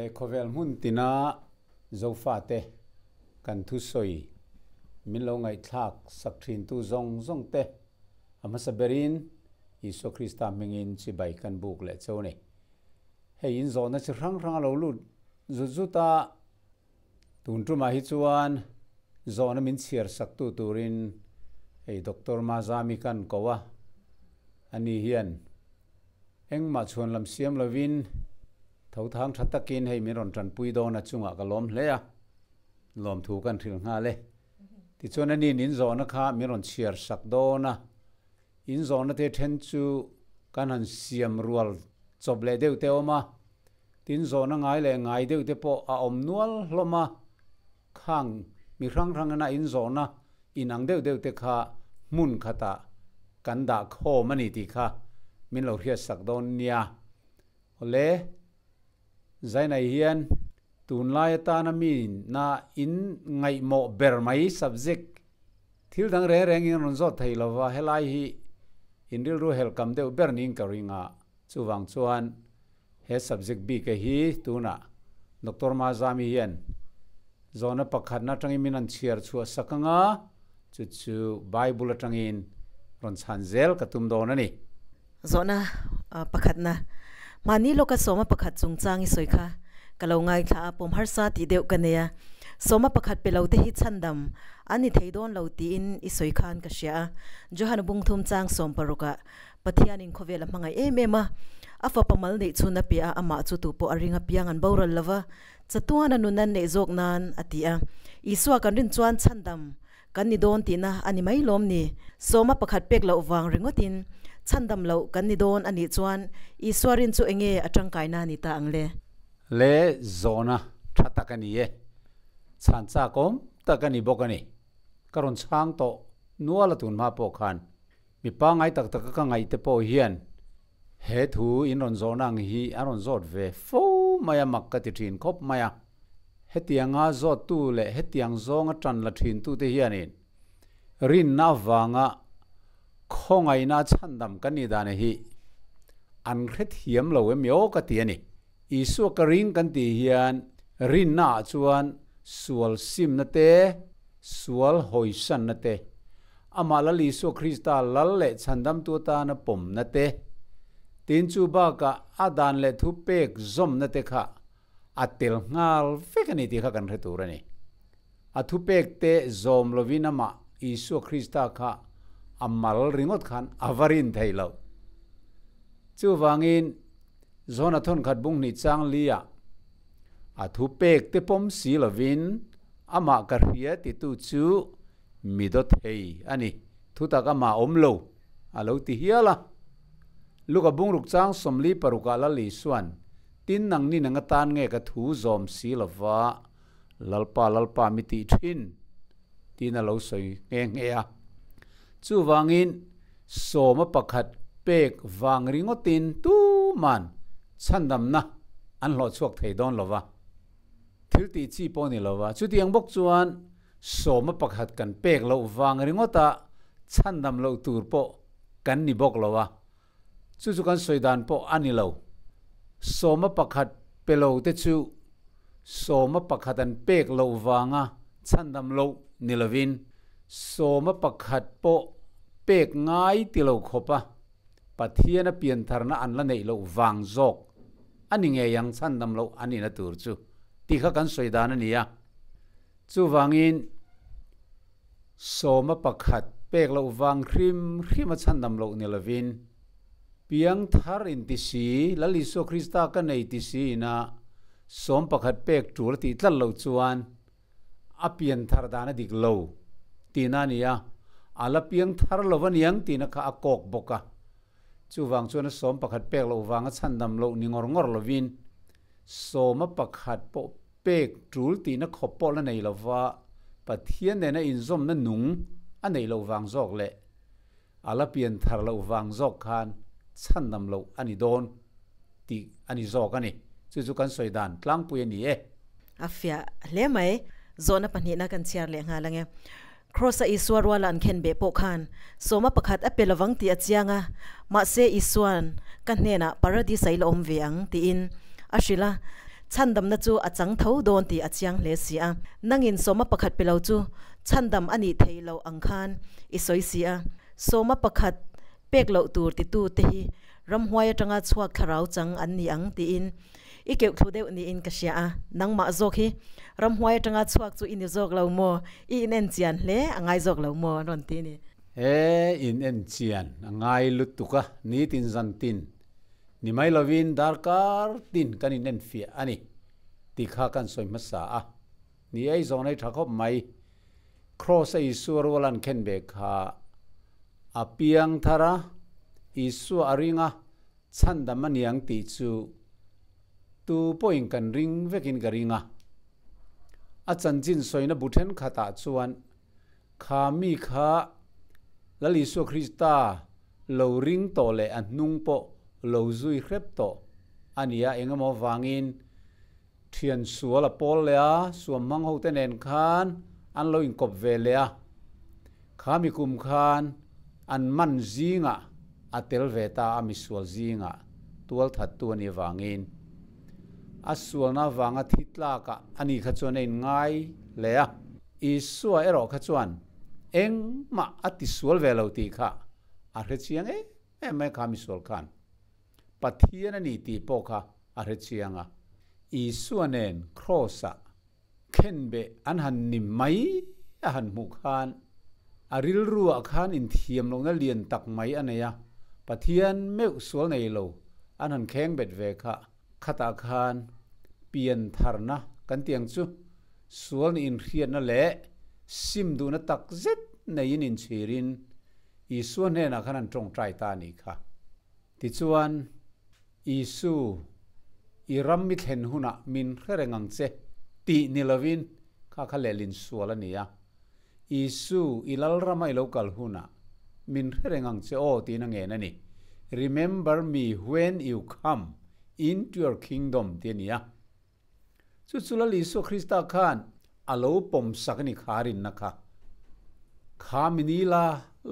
Le khawvel hmun tina Zofate kan thusawi min lo ngaihthlak sak thintu zawng zawng te a hmasa berin Isua Krista hmingin chibai kan buk leh cheu a ni. Hei inzawhna chi hrang hrang a lo lut zut zut a, tun tumah hi chuan zawhna min chhiar saktu turin hei Doctor Mazami kan ko a, ani hian Engmah chhuan lam siam lovin tho thang tha takin hei min rawn tanpui dawn a chungah ka lawm hle a, lawmthu kan hrilh nghal e. Tichuan ani'n inzawhna kha min rawn chhiar sak dawn a, inzawhna te then chu kan han siam rual chawp leh deuh te awm a, tin zawhna ngai leh ngai deuh te pawh a awm nual hlawm a, khang mi hrang hrang ina inzawhna inang deuh deuh te kha hmun khatah kan dah khawm a ni tih kha min lo hriatsak dawn nia. Awle, Zainai hian tunlai atana mi na in ngaihmawh ber mai subject thil dang reng rengin a rawn zawt thei lova, helai hi in rilru helhkam deuh ber niin ka ring a, chuvang chuan He subject bik a hi tunah Doctor Mazami hian zawhna pakhatna atangin min rawn chhiar chhuah sak anga, chu chu Bible atangin rawn chhan zel ka tum dawn a ni. Zawhna pakhatna, Mahni lawka sawma pakhat chungchang i sawi kha ka lo ngaithla a, pawm harsa tih deuh ka nei a. Sawma pakhat pe lo te hi chhandam an ni thei dawn lo tiin i sawi khan ka hria a. Johan bungthum chang sawmparukah Pathianin khawvel a hmangaih em em a, a fapa mal neih chhun a piah a, amah chu tu pawh a ring apiang an boral lo va, chatuan a nun an neih zawk nan a ti a. Isua kan rin chuan chhandam kan ni dawn tihna a ni mai lawm ni? Sawma pakhat pek loh vang ringawtin chhandam loh kan ni dawn a nih chuan Isua rin chu enge a tangkaina ni ta ang le? Le zawhna tha tak a ni e. Chhan chak awm tak a ni bawk a ni. Ka rawn chhang tawh nual a tun hma pawh khan. Mi pangngai tak taka ka ngaih te pawh hian he thu in rawn zawhna ang hi an rawn zawt ve fo mai a, mak ka ti thin khawp mai a. Hetianga zawttu leh hetiang zawnga tan la thintute hianin rinna avanga khawngaihna a chhandam kan nih dan hi an hrethiam lo em aw ka ti a ni. Isua ka ring kan tih hian rinnaah chuan sual simna te, sual hawisanna te, amah Lal Isua Krista Lal leh Chhandamtu atana pawmna te, tin chu bakah a dan leh thu pek zawmna te kha a tel nghal vek a ni tih kha kan hre tur a ni. A thupek te zawm lovin amah Isua Krista kha a mal ringawt khan a va rin thei lo. Chuvangin Zona thawnkhat bung hnih chang liah a thupek te pawm si lovin amah ka hria titu chu mi daw thei a ni. Thutak amah awm lo a lo ti hial a. Luka bungruk chang 46 ah Lal Isuan, Tin nang ni nang atan nge ka thu zawm si lova Lalpa Lalpa mi tih thin tiin a lo sawi nghe nghe a. Chuvangin sawma pakhat pek vang ringawtin tuman chhandamna an hlawh chhuak thei dawn lova, thil tih chi pawh ni lova. Chutiang bawk chuan sawma pakhat kan pek loh vang ringawta chhandam loh tur pawh kan ni bawk lo a. Chu chu kan sawi dan pawh a ni lo. Sawma pakhat pe lo te chu sawma pakhat an pek loh vanga chhandam loh ni lovin sawma pakhat pawh pek ngai ti lo khawpa Pathiana piantharna an la neih loh vang zawk a ni ngei ang chhandam loh a nihna tur chu tih kha kan sawi dan a ni a. Chuvangin sawma pakhat pek loh vang hrim hrim a chhandam loh ni lovin, piang thar in ti si, Lal Isua Krista ka nei ti si ina sawm pakhat pek tul a tih tlat loh chuan a pian thar dan a dik lo tihna a ni a, a la piang thar lo a niang tihna kha a kawk bawk a. Chuvang chuan a sawm pakhat pek loh vanga chhandam loh ni ngawr ngawr lovin, sawma pakhat pawh pek tul tihna khawp pawh la nei lova Pathian nena inzawmna nung a neih loh vang zawk leh a la pian thar loh vang zawk khan chhandam loh a ni dawn tih a ni zawk a ni. Chu chu kan sawi dan tlangpui a ni e. A fiah hle mai. Zawhna pahnihna kan chhiar leh nghal ange. Kraws-a Isua ruala an khen beh pawh khan sawma pakhat a pe lovang tih a chiang a, mahse Isua'n ka hnenah Paradis-a i la awm ve ang tiin a hrilh a. Chhandamna chu a chang tho dawn tih a chiang hle si a. Nangin sawma pakhat pe lo chu chhandam a nih theih loh ang khan i sawi si a. Sawma pakhat pek loh tur titu te hi ramhuai atanga chhuak thlarau chang an ni ang tiin i keuh thlu deuh niin ka hria a. Nangmah zawk hi ramhuai atanga chhuak chu i ni zawk lo maw? I inen chian hle a ngai zawk lo maw? An rawn ti a ni. He inen chian a ngai lutuk a, nitin zantin Ni mai lovin darkar tin kan inenfiah a ni tih kha kan sawi hmasa a. Ni ei zawn ei tha khawp mai. Kraws a Isua rual an khen ve kha a piang thar a, Isua a ring a, chhandam a niang tih chu tu pawhin kan ring vekin ka ring a. A chanchin sawina bu thenkhatah chuan Kha mi kha Lal Isua Krista lo ring tawh leh a hnung pawh lo zui hrep tawh a ni a, engemaw vangin thian sual a pawl leh a, suamhmang hote nen khan an lo inkawp ve leh a, kha mi kum khan an man zingah a tel ve ta a, misual zingah tualthattu a nih vangin a sualna vanga thi tlakah a ni kha chuan a inngai leh a. Isua erawh kha chuan engmah a tisual ve lo tih kha a hre chiang em em mai kha misual khan. Pathian a ni tih pawh kha a hre chiang a. Isua nen Kraws-ah khenbeh an han ni mai a han hmuh khan a rilruah khan inthiam lohna lian tak mai a nei a, Pathian meuh sual nei lo an han khengbet ve kha khatah khan pian tharna kan ti ang chu. Sual nih inhriatna leh sim duhna tak zet neiin inchhirin Isua hnenah khan an tawngtai ta a nih kha. Tichuan, Isu, i ram mi thlen hunah min hre reng ang che tih ni lovin kha kha lehlin sual a ni a. Isu, i lalrama i lo kal hunah min hre reng ang che aw tiin a ngen a ni. Remember me when you come into your kingdom ti a ni a. Chu chu Lal Isua Krista khan a lo pawm sak a ni kha rinna kha. Kha mini la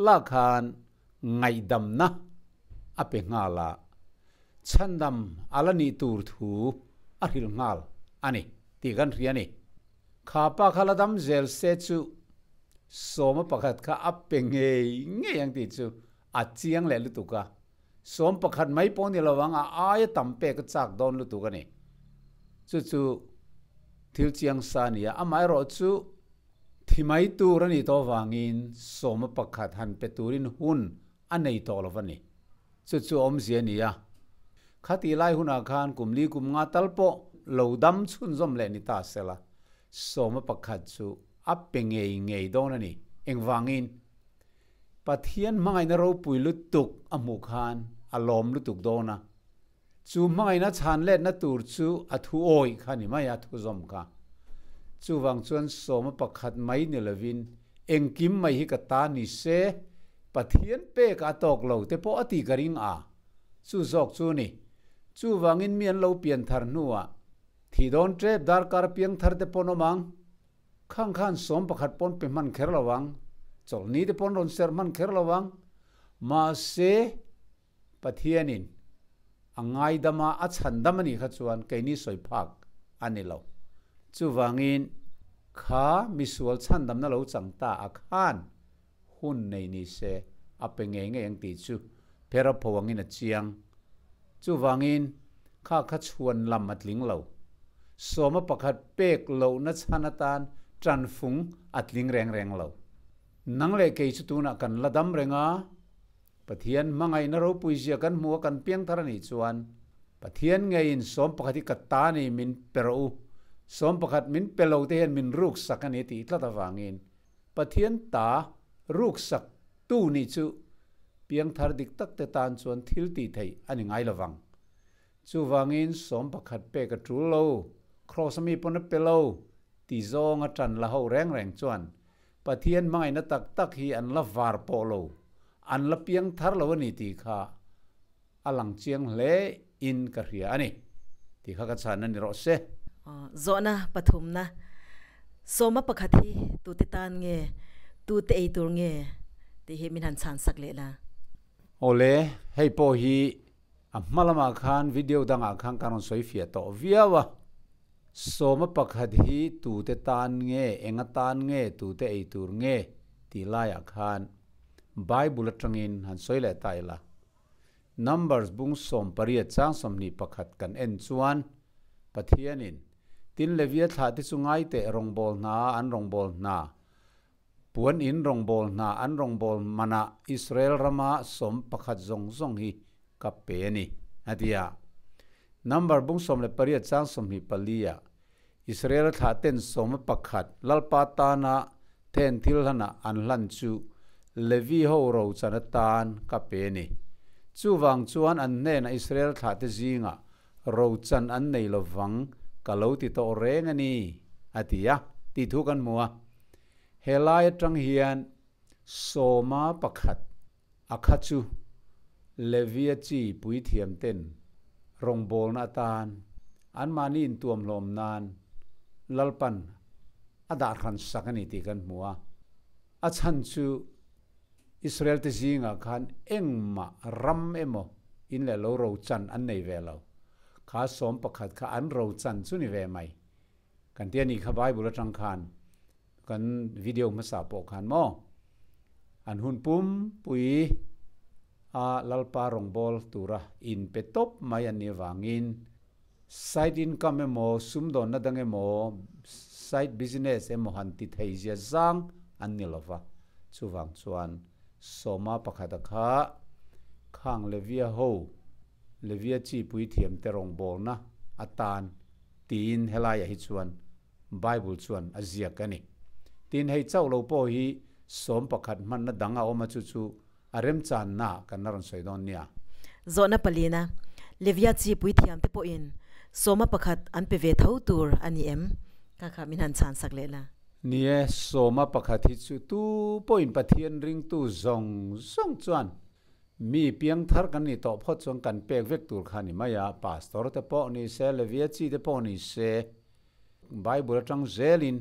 la khan ngaihdamna a pe nghal a, chhandam a la nih tur thu a hrilh nghal a ni tih kan hria a ni. Kha pa kha la dam zel se chu sawma pakhat kha a pe ngei ngei ang tih chu a chiang leh lutuk a. Sawm pakhat mai pawh ni lo ang, a aia tam pek a chak dawn lutuk a ni. Chu chu thil chiang sa a ni a, amaherawh chu thi mai tur a nih tawh avangin sawma pakhat han pe turin hun a nei tawh lo va ni. Chu chu awmzia a ni a. Khatih lai hunah khan kum li kum nga tal pawh lo dam chhunzawm leh ni ta sela, sawma pakhat chu a pe ngei ngei dawn a ni. Engvangin? Pathian hmangaihna ropui lutuk a hmuh khan a lawm lutuk dawn a, chu hmangaihna chhan letna tur chu a thu awih kha ni mai a, thu zawm kha. Chuvang chuan sawma pakhat mai ni lovin engkim mai hi ka ta ni se, Pathian pek a tawk lo te pawh a ti ka ring a, chu zawk chu ni. Chuvangin mi an lo pian thar hnuah thih dawn tep darkar piang thar te pawn awm ang. Khang khan sawm pakhat pawn pe hman kher lo ang, chawlhni te pawn rawn serh hman kher lo ang. Mahse, Pathianin a ngaidam a, a chhandam a nih kha chuan keini sawi phak a ni lo. Chuvangin, kha misual chhandamna lo chang ta a khan hun nei ni se a pe ngei ngei ang tih chu phera pho angin a chiang. Chuvangin, kha kha chhuan lam a tling lo. Sawma pakhat pek lohna chhan atan tanfung a tling reng reng lo. Nang leh kei chu tunah kan la dam reng a, Pathian hmangaihna ropui zia kan hmu a kan piang thar a nih chuan, Pathian ngeiin sawm pakhat hi ka ta ni min pe rawh u, sawm pakhat min pe lo te hian min ruksak a ni tih tlat avangin, Pathian ta ruksak tu nih chu piangthar dik tak te tan chuan thil tih theih a ni ngai lovang. Chuvangin sawm pakhat pek a tul lo, Kraws a mi pawn a pe lo ti zawng a tan la ho reng reng chuan Pathian hmangaihna tak tak hi an la var pawh lo, an la piangthar lo a ni tih kha a lang chiang hle in ka hria a ni tih kha ka chhan a ni rawh se. Zawhna pathumna sawma pakhat hi tute tan nge, tute ei tur nge tih hi min han chhan sak leh la. Awle, hei pawh hi a hma lamah khan video dangah khan ka rawn sawi fiah tawh viau a. Sawma pakhat hi tute tan nge, enga tan nge, tute ei tur nge tih laiah khan Bible atangin han sawi leh ta ila. Numbers bung 18 chang 21 kan en chuan Pathianin tin Levia thlah te chu ngai teh rawngbâwl hna an rawngbâwl hna, puan in rawngbâwl hna an rawngbâwl manah Israel rama 11 zawng zawng hi ka pe a ni, a ti a. Number bung 18 chang 24 ah Israel thlah ten 11 Lalpa tana then thil hlanah an hlan chu Levi ho rochan atan ka pe a ni. Chuvang chuan an hnenah Israel thlah te zingah rochan an nei lovang ka lo ti tawh reng a ni, a ti a, tih thu kan hmu a. He lai atang hian 11 a kha chu Levia chi puithiam ten rawngbawlna atan anmahni intuamhlawm nan Lalpan a dah hran sak a ni tih kan hmu a. A chhan chu Israel te zingah khan engmah ram emaw in leh lo rochan an nei ve lo. Kha 11 kha an rochan chu ni ve mai. Kan tia nih kha Bible atang khan kan video hmasa pawh khan maw an hun pum pui a Lalpa rawngbâwl tura in pe tawp mai an nih avangin side income emaw sumdawnna dang emaw side business emaw han ti thei zia zang an ni lova. Chuvang chuan 11 a kha khang Levia ho Levia chi pui thiam te rawngbawlna atan tiin helaiah hi chuan Bible chuan a ziak a ni. Tin, hei chauh lo pawh hi 11 hmanna dang a awm a chu chu a remchanna kan la rawn sawi dawn nia. Zawhna palina, Levia chi puithiam te pawhin 11 an pe ve tho tur a ni em? Kha kha min han chhan sak leh la. Ni e, 11 hi chu tu pawhin Pathian ringtu zawng zawng chuan mi piangthar kan nih tawh phawt chuan kan pek vek tur kha a ni mai a, Pastor te pawh ni se, Levia chi te pawh ni se, Bible atang zelin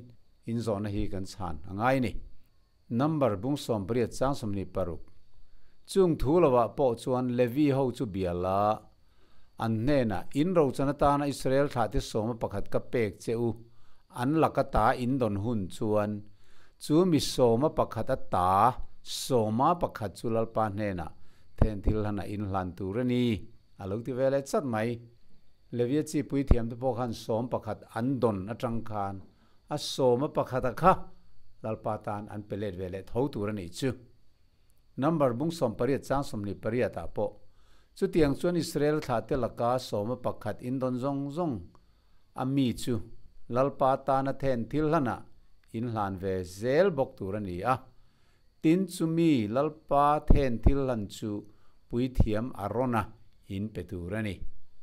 inzawhna hi kan chhan a ngai ni. Number bung 18 chang 26. Chung thu lovah pawh chuan Levi ho chu bia la, an hnenah in rochan atana Israel thlah te 11 ka pek che u, an laka ta in dawn hun chuan chu mi 11 ata 11 chu Lalpa hnenah then thil hlanah in hlan tur a ni, a lo ti ve leh chat mai. Levia chi puithiam te pawh khan 11 an dawn atang khan a 11 a kha Lalpa tan an pe let ve leh tho tur a nih chu. Number bung 18 chang 28 ah pawh chutiang chuan Israel thlah te laka 11 in dawn zawng zawng a mi chu Lalpa tana then thil hlanah in hlan ve zel bawk tur a ni a. Tin chu mi Lalpa then thil hlan chu puithiam Arona in pe tur a ni,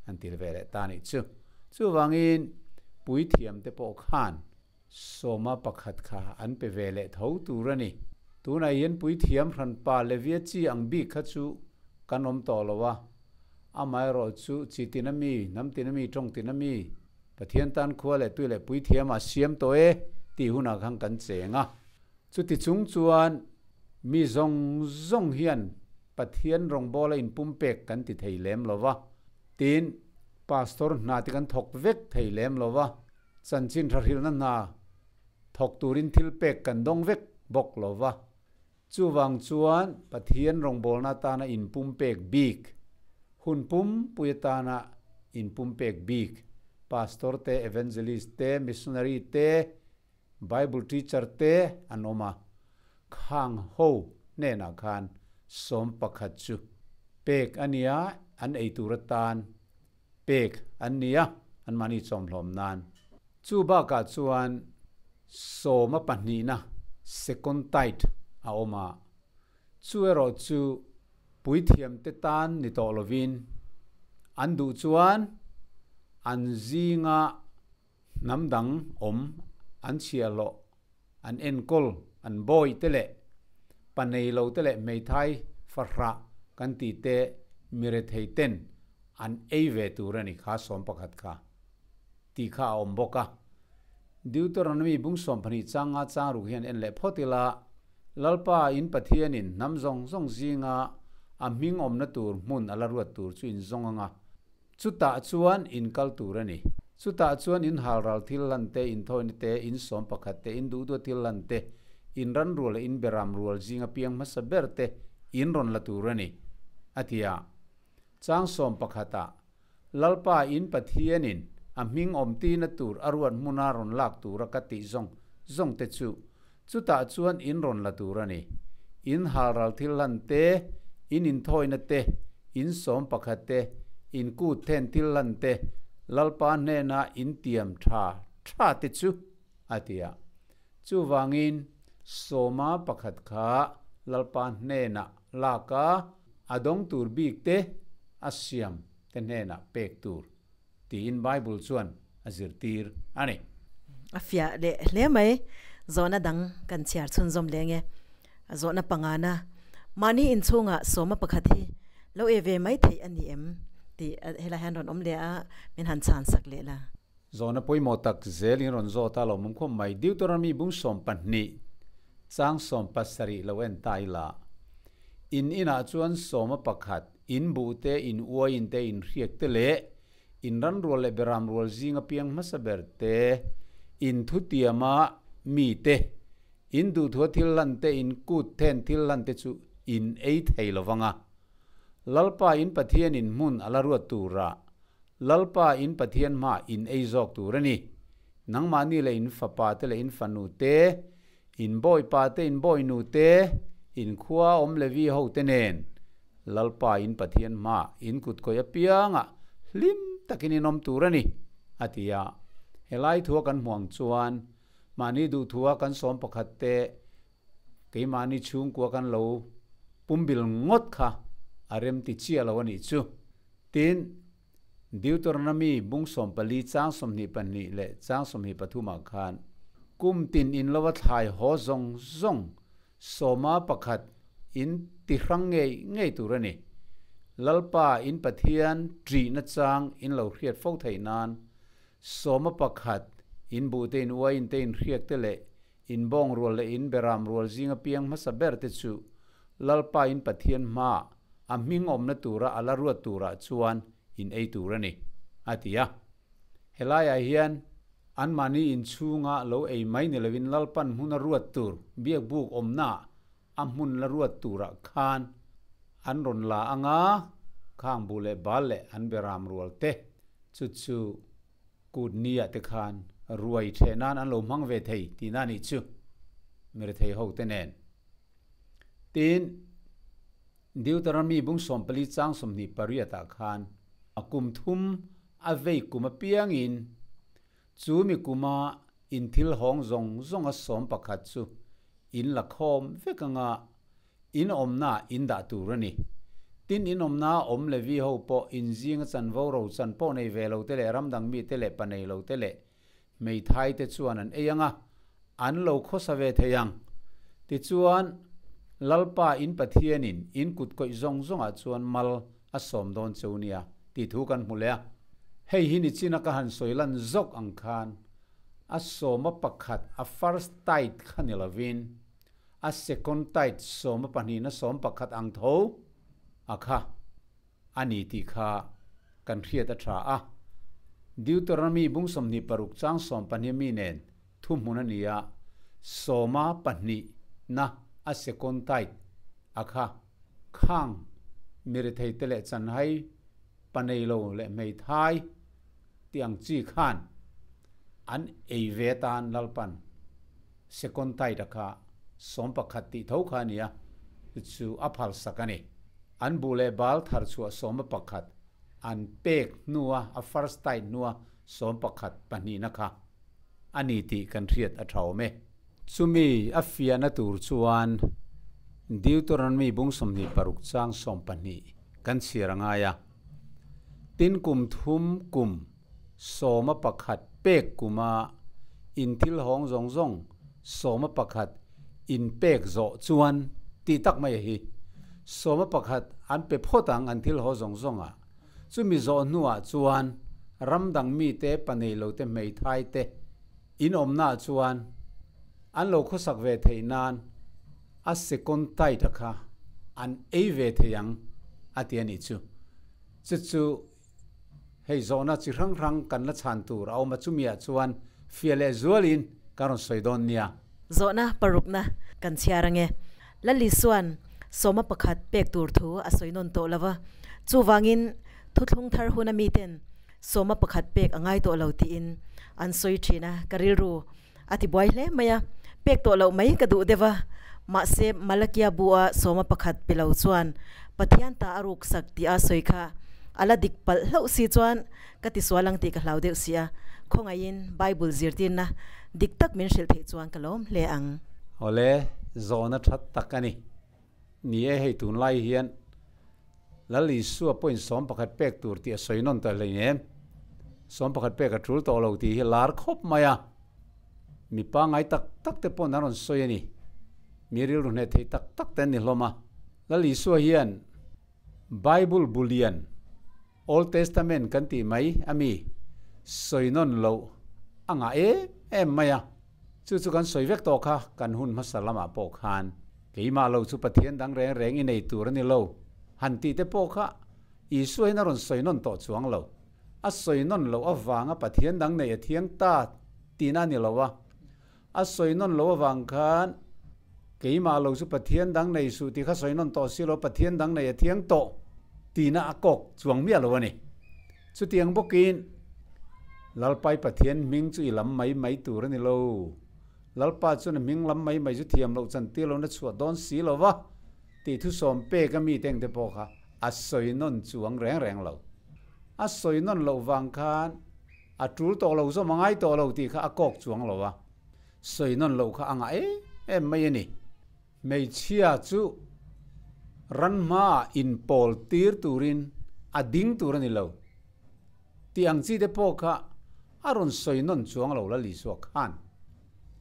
an til ve leh ta nih chu. Chuvangin puithiam te pawh khan 11 kha an pe ve leh tho tur a ni. Tunah hian puithiam hranpa Levia chi ang bik kha chu kan awm tawh lo a, amaherawh chu chi tina mi, hnam tina mi, tawng tina mi, Pathian tan khua leh tui leh puithiam a siam tawh e tih hunah khan kan cheng a. Chuti chung chuan mi zawng zawng hian Pathian rawngbawla inpumpek kan ti thei lem lo va, tin pastor hna te kan thawk vek thei lem lo va, chanchin thahrilhna hna thawk turin thil pek kan dawng vek bawk lo va. Chuvang chuan Pathian rawngbawlna atana inpumpek bik, hun pumpui atana inpumpek bik, pastor te, evangelist te, missionary te, Bible teacher te an awm a, khang ho hnenah khan 11 chu pek a nia, an ei tur atan pek an nia, anmahni chawmhlawm nan. Chu bakah chuan 12na second tithe a awm a, chu erawh chu puithiam te tan ni tawh lovin an duh chuan an zinga hnam dang awm an chhiahhlawh an enkawl an bawi te leh panei lo te leh hmeithai fahrah kan ti te mire thei ten an ei ve tur a ni kha 11 kha tih kha a awm bawk a. Deuteronomy bung 12 changa chang ruk hian en leh phawt ila, Lalpa in Pathianin hnam zawng zawng zinga a hming awmna tur hmun a la ruat tur chu in zawng anga, chutah chuan in kal tur a ni. Chutah chuan in halral thil lan te, in thawina te, in sawm pakhat te, in duhduah thil lan te, in ran rual leh in beram rual zinga piang hmasa ber te in rawn la tur a ni, a ti a. Chang sawm pakhatah, Lalpa in Pathianin a hming awmtina tur a ruat hmuna rawn lak tura ka tih zawng zawng te chu chutah chuan in rawn la tur a ni. In halral thil hlan te, in inthawina te, in sawm pakhat te, in kut then thil hlan te, Lalpa hnena in tiam tha tha te chu, a ti a. Chuvangin sawma pakhat kha Lalpa hnenah lak a, a dawng tur bik te a siam te hnenah pek tur tiin Bible chuan a zirtir a ni. A fiah leh hle mai. Zawhna dang kan chhiar chhunzawm leng e. Zawhna pangana, Mahni inchhungah sawma pakhat hi lo e ve mai theih a ni em? tih helai hian rawn awm leh a, min han chhan sak leh la. Zawhna pawimawh tak zel in rawn zawt a lo awm khawp mai. Deuteronomy bung 12, chang 17 lo en ta ila. In inah chuan sawma pakhat, in buh te, in uaiin te, in hriak te leh in ran rual leh beram rual zinga piang hmasa ber te, in thutiama mi te, in duhthua thil hlan te, in kut then thil hlan te chu in ei thei lo vang a. Lalpa in Pathian in hmun a la ruat turah Lalpa in Pathian hma in ei zawk tur a ni. Nangmahni leh in fapa te leh in fanu te, in bawipa te, in bawinu te, in khua awm Levi ho te nen Lalpa in Pathian hma in kut kawih apiangah hlim takin in awm tur a ni, a ti a. Helai thua kan hmuh ang chuan mahni duhthua kan sawm pakhat te keimahni chhungkua kan lo pumbil ngawt kha a rem ti chiah lo a nih chu. Tin, Deuteronomy bung 14 chang 22 leh chang 23 ah khan kum tin in lova thlai haw zawng zawng sawma pakhat in ti hrang ngei ngei tur a ni. Lalpa in Pathian ṭihna chang in lo hriat fo theih nan sawma pakhat in buh te in uain te in hriak te leh In bawng rual leh in beram rual zinga piang hmasa ber te chu Lalpa in Pathian hmaah a hming awmna tura a la ruat turah chuan in ei tur a ni, a ti a. Helaiah hian anmahni inchhunga lo ei mai ni loin Lalpan hmun a ruat tur biakbuk awmnaah a hmun la ruat turah khan an rawn la anga khang buh leh bal leh an beram rual te chu chu Kut nia te khan ruai theh nan an lo hmang ve thei tihna nih chu mirethei ho te nen. Tin, Deuteronomy bung 14 chang 28 ah khan a kum thum a vei kum apiangin chu mi kuma in thil hawng zawng zawnga sawm pakhat chu in la khawm vek anga In awmna in dah tur a ni. Tin, in awmna awm Levi ho pawh in zinga chanvo ro chan pawh nei ve lo te leh ramdang mi te leh pa nei lo te leh hmeithai te chuan an ei ang a, an lo khawsa ve thei ang. Tichuan, Lalpa in Pathianin in kut kawih zawng zawngah chuan mal a sawm dawn cheu nia tih thu kan hmu leh a. Hei hi nichina ka han sawi lan zawk ang khan a sawma pakhat a first tithe kha ni lovin, A second tithe sawma pahnihna sawm pakhat ang tho a kha a ni tih kha kan hriat a tha a. Deuteronomy bung 26 chang 12 mi nen thuhmun a ni a, sawma pahnihna a second tithe a kha khang mirethei te leh chanhai panei lo leh hmeithai tih ang chi khan an ei ve atan Lalpan Second tide kha 11 tih tho kha a ni a, chu a phal sak a ni. An buh leh bal thar chhuah 11 an pek hnua a first tide hnua 11 pahnihna kha a ni tih kan hriat a tha awm e. Chumi a fiahna tur chuan Deuteronomy bung 26 chang 12 kan chhiar a ngai a. Tin kum thum kum 11 pek kuma in thil hawng zawng zawng 11 in pek zawh chuan tih tak mai a hi. 11 an pe phawt ang an thil haw zawng zawng ah. Chumi zawh hnuah chuan ram dang mite pa nei lo te hmeithai te in awmna ah chuan an lo khawsak ve theih nan a second tide a kha an ei ve thei ang a ti a nih chu. Chu chu. Hei zawhna chi hrang hrang kan la chhan tur a awm a, chumiah chuan fiah leh zualin ka rawn sawi dawn nia. Zawhna parukna kan chhiar ange. Lali chuan sawma pakhat pek tur thu a sawi nawn tawh lo va, chuvangin thuthlung thar huna miten sawma pakhat pek a ngai tawh lo tiin an sawi thin a, ka rilru a ti buai hle mai a, pek tawh loh mai ka duh deuh a, mahse Malakia bu-a sawma pakhat pe lo chuan Pathian ta a ruk sak tih a sawi kha a la dik palh hlauh si chuan ka ti sual ang tih ka hlau deuh si a, khawngaihin Bible zirtirna dik tak min hrilh theih chuan ka lawm hle ang. Awle, zawhna that tak a ni. Ni e, hei tunlai hian Lal Isua pawhin 11 pek tur tih a sawi nawn tawh hlei em? 11 pek a tul tawh lo tih hi lar khawp mai a, mi pangngai tak tak te pawhin an rawn sawi a ni. Mi rilru hneh thei tak tak te an ni hlawm a. Lal Isua hian Bible bu lian, Old Testament kan tih mai a mi sawi nawn loh a ngah em em mai a. Chu chu kan sawi vek tawh kha kan hun hmasa lamah pawh khan keimah lo chu Pathian dang reng reng i nei tur a ni lo han tih te pawh kha Isua hian a rawn sawi nawn tawh chuang lo. A sawi nawn loh avanga Pathian dang nei a thiang ta tihna a ni lo a. A sawi nawn loh avang khan keimah lo chu Pathian dang nei suh tih kha sawi nawn tawh si lo, Pathian dang nei a thiang tawh tihna a kawk chuang miah lo a ni. Chutiang bawkin, Lalpai Pathian hming chu i lam mai mai tur a ni lo. Lalpa chuan a hming lam mai mai chu thiam loh chan tir lohna chhuah dawn si lo va, tih thusawm pek a mite engte pawh kha a sawi nawn chuang reng reng lo. A sawi nawn loh vang khan a tul tawh lo zawm a ngai tawh lo tih kha a kawk chuang lo a, sawi nawn loh kha a ngah em em mai a ni. Hmeichhia chu ran hmaah inpawl tir turin a ding tur a ni lo tih ang chi te pawh kha a rawn sawi nawn chuang lo la Lisua khan.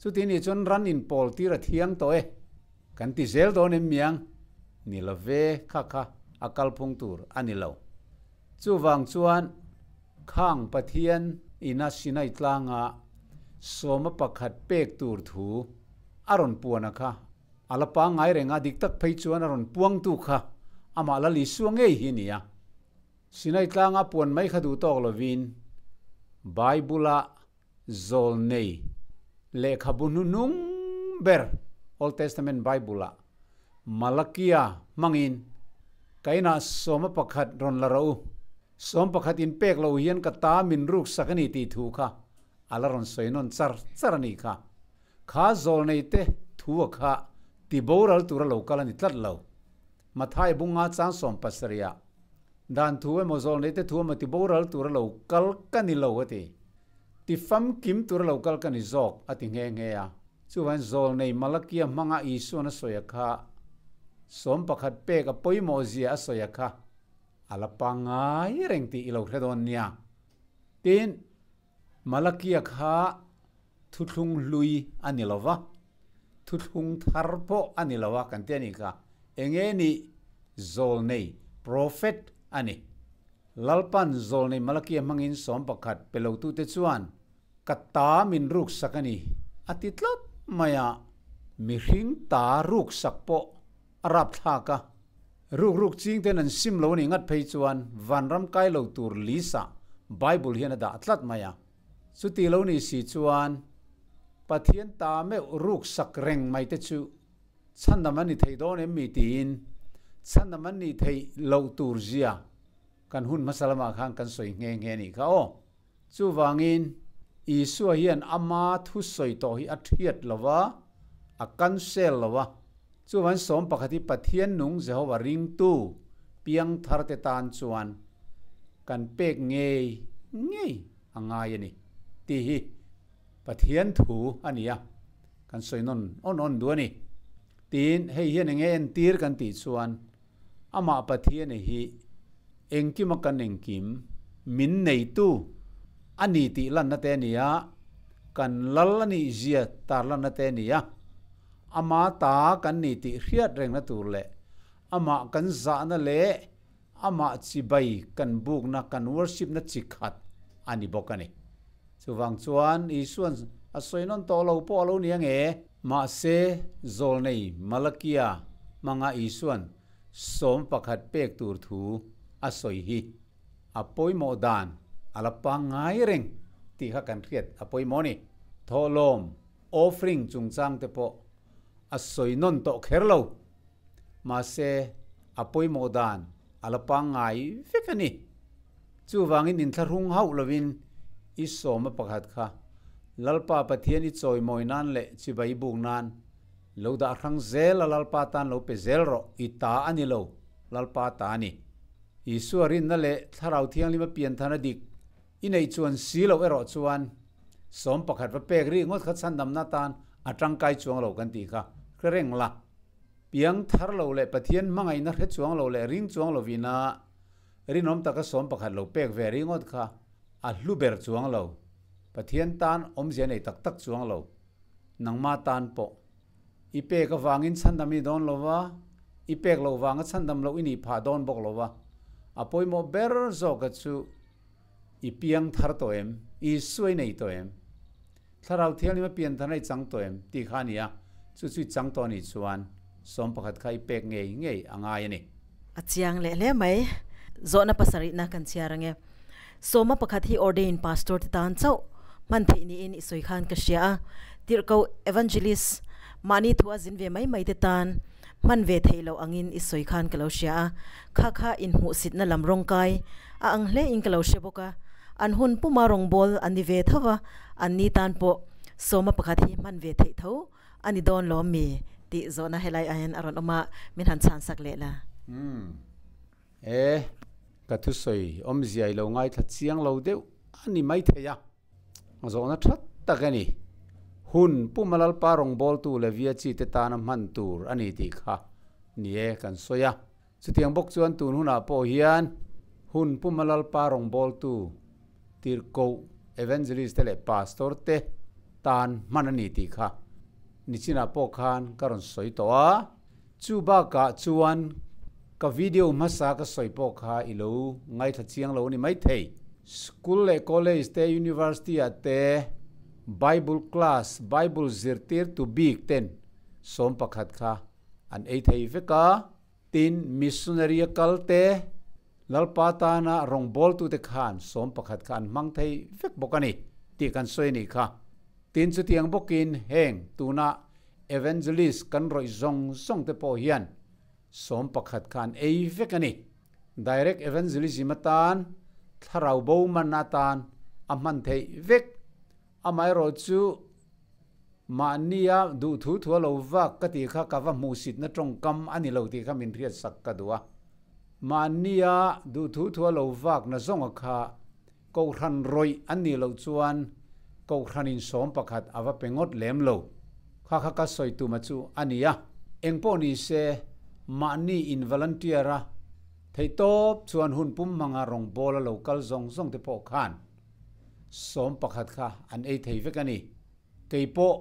Chuti nih chuan ran inpawl tir a thiang tawh e, kan ti zel dawn em miang? Ni lo ve, kha kha a kalphung tur a ni lo. Chuvang chuan khang Pathian ina Sinai tlanga 11 pek tur thu a rawn puan a kha a la pangngai reng a, dik tak phei chuan a rawn puangtu kha amah Lal Isua ngei hi a ni a. Sinai tlanga puan mai kha duh tawk lovin Bible-a zawl nei lehkhabu hnuhnung ber Old Testament Bible-ah Malakia hmangin ka inah 11 rawn la rawh u, 11 in pek lo hian ka ta min ruk sak a ni tih thu kha a la rawn sawi nawn char char a nih kha. Kha zawl nei te thu a kha ti boral tura lo kal a ni tlat lo. Mathai bunga chang 17 ah dan thu emaw zawl nei te thu emaw ti boral tura lo kal ka ni lo a ti. Ti famkim tura lo kal ka ni zawk a ti nghe nghe a. Chuvain zawl nei Malakia hmanga Isuan a sawi a kha 11 pek a pawimawh zia a sawi a kha a la pangngai reng tih i lo hre dawn nia. Tin, Malakia kha thuthlung hlui a ni lo va, thuthlung thar pawh a ni lo a kan ti a nih kha. Enge nih zawl nei, prophet, a ni. Lalpan zawl nei Malakia hmangin 11 pe lotute chuan ka ta min ruksak a ni a ti tlat mai a, mihring ta ruksak pawh a rapthlak a, ruk ruk ching ten an sim lo a nih ngat phei chuan vanram kai lo tur list ah Bible hian a dah tlat mai a. Chuti lo ni si chuan Pathian ta meuh ruk sak reng mai te chu chhandam an ni thei dawn em mi tiin chhandam an nih theih loh tur zia kan hun hmasa lamah khan kan sawi nghe nghe a nih kha aw. Chuvangin Isua hian ama thu sawi tawh hi a thiat lo va, a cancel lo va. Chuvan 11 hi Pathian nung Jehovah ringtu piang thar te tan chuan kan pek ngei ngei a ngai a ni tih hi Pathian thu a ni a, kan sawi nawn awn awn duh a ni. Tin, hei hian enge entir kan tih chuan amah Pathian hi engkima kan engkim min neitu a ni tih lanna te a ni a, kan lal a nih zia tar lanna te a ni a, ama ta kan ni tih hriat rengna tur leh amah kan zahna leh amah chibai kan bukna kan worship na chi khat a ni bawk a ni. Chuvang chuan Isuan a sawi nawn tawh lo pawh a lo ni ange. Mahse, zawl nei Malakia hmanga Isuan 11 pek tur thu a sawi hi a pawimawh dan a la pangngai reng tih kha kan hriat a pawimawh a ni. Thawhlawm, offering, chungchang te pawh a sawi nawn tawh kher lo. Mahse, a pawimawh dan a la pangngai vek a ni. Chuvangin inthlahrung hauh lovin i sawma pakhat kha Lalpa Pathian i chawimawi nan leh chibai buk nan lo dah hrang zel a Lalpa tan lo pe zel rawh, i ta a ni lo, Lalpa ta a ni. Isua rinna leh Thlarau Thianghlima pianthana dik i neih chuan si loh erawh chuan 11 va pek ri ngawt kha chhandamna tan a tangkai chuang lo kan tih kha hre reng la. Piang thar lo leh Pathian hmangaihna hre chuang lo leh ring chuang lovina Rinawm taka 11 lo pek ve ringawt kha a hlu ber chuang lo. Pathian tan awmzia nei tak tak chuang lo. Nangma tan pawh. I pek avangin chhandam i ni dawn lo va, i pek loh vanga chhandam loh i nih phah dawn bawk lo va. A pawimawh ber zawka chu i piang thar tawh em? I suai nei tawh em? Thlarau Thianghlim a pian tharna i chang tawh em? tih kha a ni a, chu chu i chang tawh a nih chuan 11 kha i pek ngei ngei a ngai a ni. A chiang leh hle mai. Zawhna pasarihna kan chhiar ang e. 11 hi ordained pastor te tan chauh hman theih niin i sawi khan ka hria a. Tirhkoh evangelist mahni thu a zin ve mai mai te tan hman ve theih loh angin i sawi khan ka lo hria a. Kha kha inhmuhsitna lam rawngkai a ang hle in ka lo hre bawk a. An hun puma rawngbâwl an ni ve tho va, an ni tân pawh 11 hi hman ve theih tho a ni dâwn lawm mi? tih zawhna helai ah hian a rawn awm a, min han chhânsak leh la. Umm. E, ka thusawi awmzia i lo ngaithla chiang lo deuh a ni maithei a. Zawhna that tak a ni. Hun puma Lalpa rawngbâwltu Levia chi te tâna hman tûr a ni tih kha ni e kan sawi a. Chutiang bawk chuan tun hunah pawh hian hun puma Lalpa rawngbawltu, tirhkoh, evangelist te leh pastor te tan hman a ni tih kha nichinah pawh khan ka rawn sawi tawh a. Chu bakah chuan ka video hmasa ka sawi pawh kha i lo ngaithla chiang lo a ni maithei. School leh college te, university ah te Bible class, Bible zirtirtu bik ten 11 kha an ei thei vek a. Tin, missionary a kal te, Lalpa tana rawngbawltute khan 11 kha an hmang thei vek bawk a ni tih kan sawi a nih kha. Tin, chutiang bawkin heng tuna evangelist kan rawih zawng zawng te pawh hian 11 kha an ei vek a ni. Direct evangelism atan, thlarau bo man atan a hman theih vek. Amaherawhchu, mahnia duh thu thu a lo vak ka tih kha ka va hmuhsitna tawngkam a ni lo tih kha min hriatsak ka duh a. Mahnia duh thu thu a lo vak na zawnga kha Kohhran rawih an nih loh chuan Kohhranin 11 a va pe ngawt lem lo. Kha kha ka sawi tuma chu a ni a. Engpawh ni se, mahni in volunteer a theihtawp chuan hun pum hmanga rawngbawla lo kal zawng zawng te pawh khan 11 kha an ei thei vek a ni. Kei pawh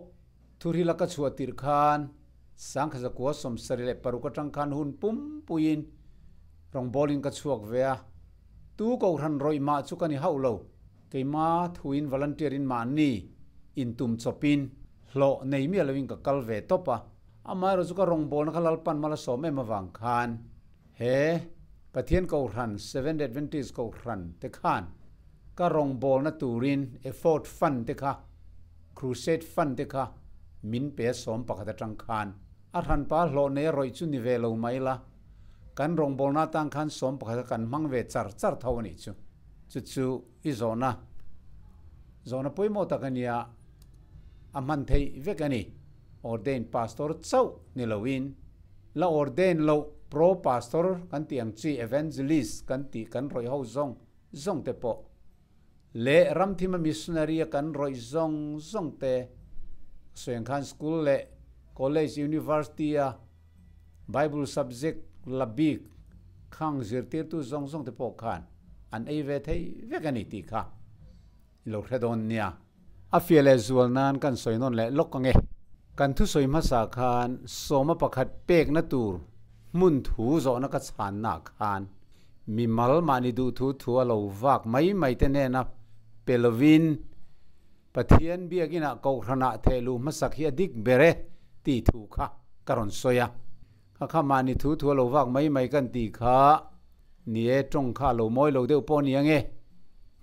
thurhila ka chhuah tirh khan 1976 atang khan hun pum puiin rawngbawlin ka chhuak ve a, tu Kohhran rawih mah chu ka ni hauh lo. Keima thuin volunteer in mahni intum chawpin hlawh nei miah loin ka kal ve tawp a, amaherawhchu chu ka rawngbawlna kha Lalpan mal a sawm em avang khan He Pathian Kohhran, Seventh Adventist Kohhran te khan ka rawngbawlna turin effort fund te kha, crusade fund te kha min pe a 11 atang khan a hranpa hlawh nei a rawih chu ni ve lo mai la, kan rawngbawlna atang khan 11 kha kan hmang ve char char tho a nih chu. Chu chu i zawhna, zawhna pawimawh tak a nia, a hman theih vek a ni. Ordained pastor chauh ni loin la ordain loh pro pastor kan tih ang chi evangelist kan tih kan rawih ho zawng zawng te pawh leh ramthima missionary a kan rawih zawng zawng te Suengkhan school leh college university a Bible subject la bik khang zirtirtu zawng zawng te pawh khan an ei ve thei vek a ni tih kha i lo hre dawn nia. A fiah leh zual nan kan sawi nawn leh lawk ang e. Kan thusawi hmasa khan 11 pekna tur hmun thu zawhna ka chhanna khan mimal mahni duh thu thu a lo vak mai mai te nena pe lovin Pathian biakinah Kohhranah thehluh hmasak hi a dik ber e tih thu kha ka rawn sawi a. Kha kha mahni thu thu a lo vak mai mai kan tih kha ni e, tawng kha a lo mawi lo deuh pawh a ni ang e.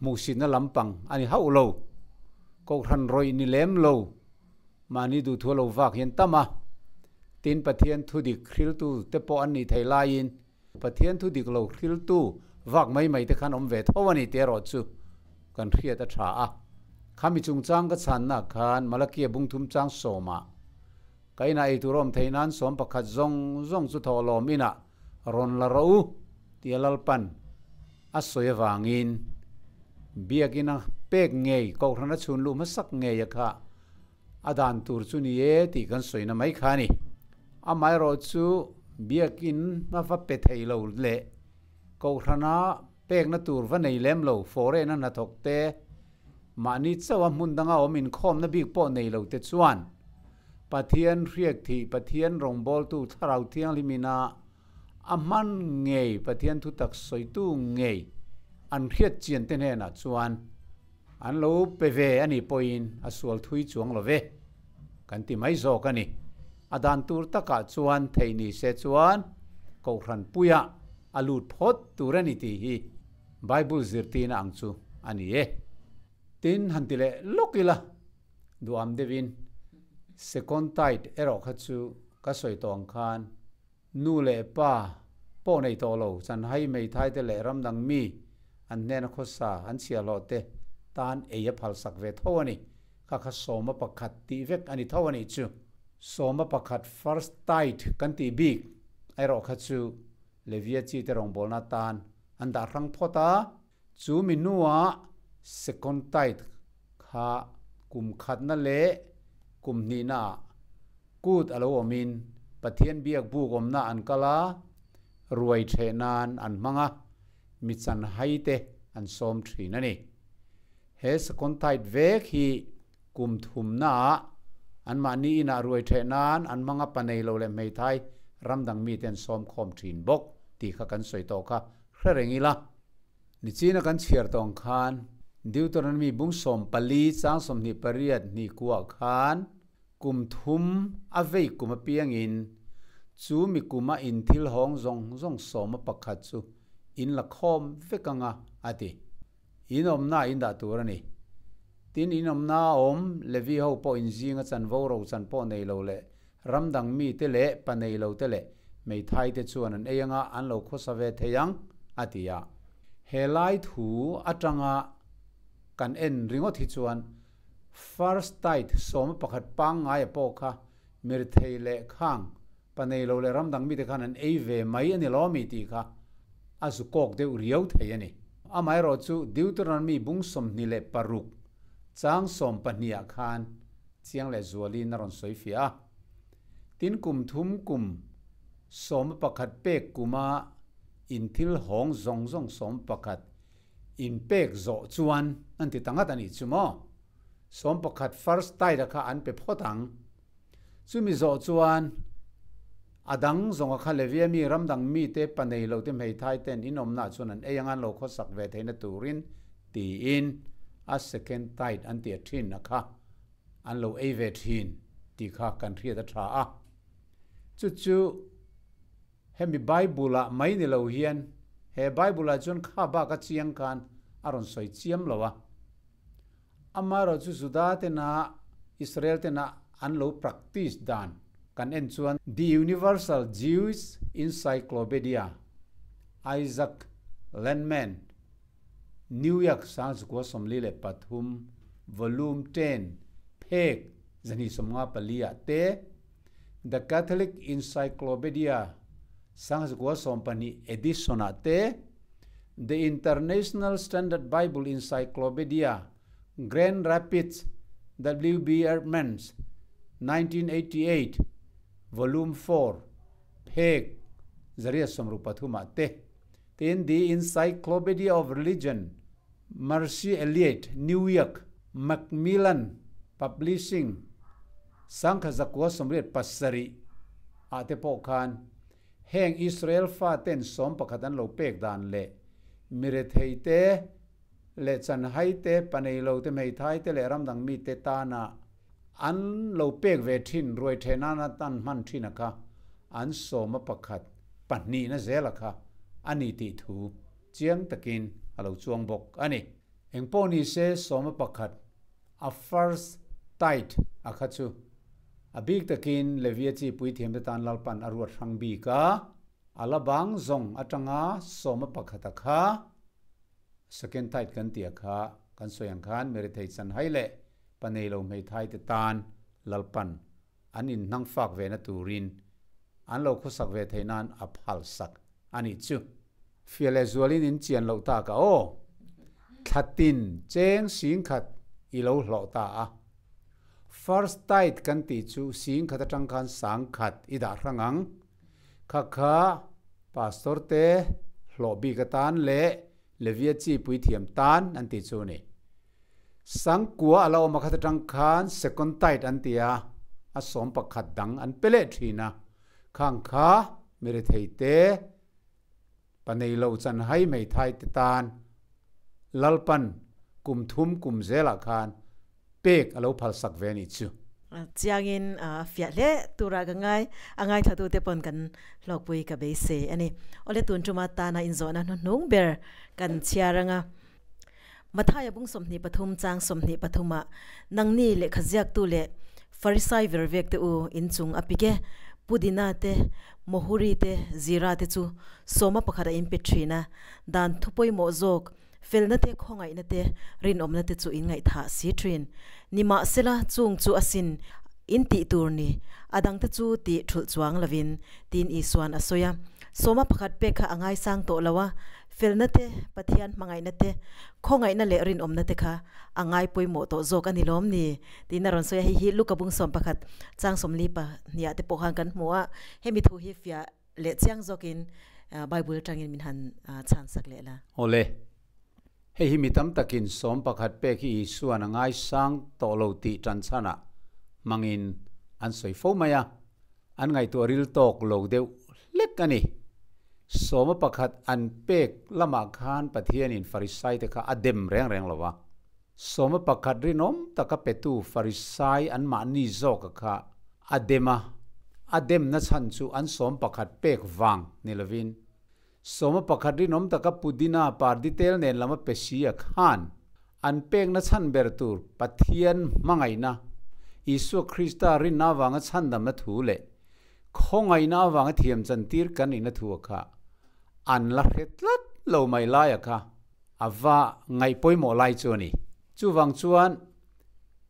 Hmuhsitna lampang a ni hauh lo. Kohhran rawih ni lem lo, mahni duhthua lo vak hian tam a. Tin, Pathian thu dik hriltu te pawh an nih theih laiin Pathian thu dik lo hriltu vak mai mai te khan awm ve tho a ni tih erawh chu kan hriat a tha a. Khami chungchang ka chhanna khan Malakia bungthum chang sawmah ka inah eitur awm theih nan sawm pakhat zawng zawng chu thawhlawm inah rawn la rawh u tia Lalpan a sawi avangin biakina pek ngei Kohhran a chhun luh hmasak ngei a kha a dan tur chu ni e tih kan sawina mai kha a ni. Amaherawhchu biakin a va pe thei lo leh Kohhrana pekna tur va nei lem lo foreign a hnathawk te, mahni chauha hmun danga awm inkhawmna bik pawh nei lo te chuan Pathian hriak thih Pathian rawngbawltu Thlarau Thianghlimina a hman ngei Pathian thutak sawitu ngei an hriat chian te hnenah chuan an lo pe ve a nih pawhin a sual thui chuang lo ve kan ti mai zawk a ni. A dan tur takah chuan theih ni se chuan Kohhran puiah a lut phawt tur a ni tih hi Bible zirtirna ang chu a ni e. Tin, han ti leh lawk ila duham deuhin second tide erawh kha chu ka sawi tawh ang khan Nu leh pa pawh nei tawh lo, chanhai meithai te leh ramdang mi an hnena khawsa an chhiahhlawh te tan ei a phalsak ve tho a ni. Kha kha sawma pakhat tih vek a ni tho a nih chu. Sawma pakhat first tithe kan tih bik erawh kha chu Levia chi te rawngbawlna tan an dah hrang phawt a, chu mi hnuah second tithe kha kum khatna leh kum hnihnaah Kut a lo awmin Pathian biak buk awmna an kal a, ruai ṭheh nan an hmang a, mi chan hai te an sawm ṭhin a ni. He second tithe vek hi kum thumnaah anmahni inah ruai ṭheh nan an hmang a, pa nei lo leh hmeithai ram dang mite an sawm khawm ṭhin bawk tih kha kan sawi tawh kha hre reng ila. Nichina kan chhiar tawng khan Deuteronomy bung 14 chang 28 hnih kuah khan Kum thum a vei kum apiangin chu mi kuma in thil hawng zawng zawng sawma pakhat chu in la khawm vek anga a ti. In awmna in dah tur a ni. Tin, in awmna a awm Levi ho pawh in zinga chanvo ro chan pawh nei lo leh ram dang mite leh pa nei lo te leh meithai te chuan an ei anga an lo khawsa ve thei ang a ti a. He lai thu atanga kan en ringawt hi chuan First tithe sawma pakhat pangngaia pawh kha mirthei leh khang pa nei lo leh ramdang mite khan an ei ve mai a ni lo mi tih kha a zu kawk deuh riau thei a ni. Amaherawh chu Deuteronomy bung 26 chang 12 ah khan chiang leh zualin a rawn sawi fiah a. Tin kum thum kum 11 pek kuma in thil hawng zawng zawng 11 Inpek zawh chuan an ti ta ngat a nih chu maw? 11 first tide-a kha an pe phawt ang. Chumi zawh chuan a dang zawnga kha Levia mi ram dang mite pa nei lo te hmeithai ten inawmnaah chuan an ei anga an lo khawsak ve theihna turin tiin a second tide an ti a thin a kha an lo ei ve thin tih kha kan hriat a tha a. Chu chu. Hemi Bible-ah mai ni lo hian he Bible-ah chuan kha bak a chiang khan a rawn sawi chiam lo a. Amaherawh chu Juda tena Israel tena an lo practice dan kan en chuan The Universal Jewish Encyclopedia, Isaac Landman, New York 1943, Volume 10, phek 254 ah te, The Catholic Encyclopedia 1912 edition ah te, The International Standard Bible Encyclopedia, Grand Rapids, W. B. Eerdmans, 1988, Volume 4, phek 163 ah te, Tin, The Encyclopedia of Religion, Mercy Elliott, New York, Macmillan Publishing, 1987 ah te pawh khan heng Israel faten 11 an lo pek dan leh mirethei te leh chanhai te, panei lo te, hmeithai te leh ramdang mite tana an lo pek ve thin ruai the nana tan hman thin a kha an 11 pahnihna zela kha a ni tih thu chiang takin a lo chuang bawk a ni. Engpawh ni se sawma pakhat a first tithe a kha chu a bik takin Levia chi puithiamte tan Lalpan a ruat hrang bik a, a la bang zawng atanga sawma pakhat a kha second tithe kan tih a kha kan sawi ang khan Merethei Chanhai leh Paneilo hmeithai te tan Lalpan an inhnang fak ve na turin an lo khawsak ve theih nan a phal sak a nih chu. Fiah leh zualin in chian loh tak a aw. Thla tin cheng sing khat i lo hlawh ta a. First tithe kan tih chu sing khat atang khan sang khat i dah hrang ang. Kha kha Pastor te hlawh bik atan leh Levia chi puithiam tan an tih chu a ni. Sangkua a la awm a khat atang khan second tithe an ti a, a sawm pakhat dang an pe leh thin a. Khang kha mirethei te, pa nei lo chanhai hmeithai te tan Lalpan kum thum kum zelah khan pek a lo phalsak ve a nih chu. Chiangin a fiah hle tura ka ngai, a ngaithlatute pawn kan hlawkpui ka beisei a ni. Awle tun tuma tana inzawhna hnuhnung ber kan chhiar anga. Mathaia bung 23 chang 23 ah, Nangni lehkha ziaktu leh Farisai vervek te u in chung a pik e, Pudina te, Mohuri te, Zira te chu sawma pakhat a inpe thin a, dan thu pawimawh zawk, felna te, khawngaihna te, rinawmna te chu in ngaihthah si thin. Nimahsela chung chu asin in tih tur ni, a dangte chu tih thulh chuang lovin, tiin Isuan a sawi a. Sawma pakhat pek kha a ngaisang tawh lo a, Felna te, Pathian hmangaihna te, khawngaihna leh rinawmna te kha a ngai pawimawh tawh zawk a ni lawm ni? tiin a rawn sawi a, hei hi Luka bung 11 chang 40 pahniah te pawh khan kan hmu a, hemi thu hi fiah leh chiang zawkin Bible atangin min han chhan sak leh la. Awle, hei hi mi tam takin 11 pek hi Isuan a ngaisang tawh lo tih tan chhanah hmangin an sawi fo mai a, An ngaihtuah ril tawk lo deuh hlek a ni. 11 an pek lamah khan Pathianin Farisaite kha a dem reng reng lo va. 11 rinawm taka petu Farisai anmahni zawka kha a dem a, a demna chhan chu an 11 pek vang ni lovin, 11 rinawm taka Pudina parditel nen lama pe si a khan an pekna chhan ber tur Pathian hmangaihna, Isua Krista rinna avanga chhandamna thu leh khawngaihna avanga thiam chantir kan nihna thu a kha an la hre tlat lo mai lai a kha a va ngaih pawimawh lai chu a ni. Chuvang chuan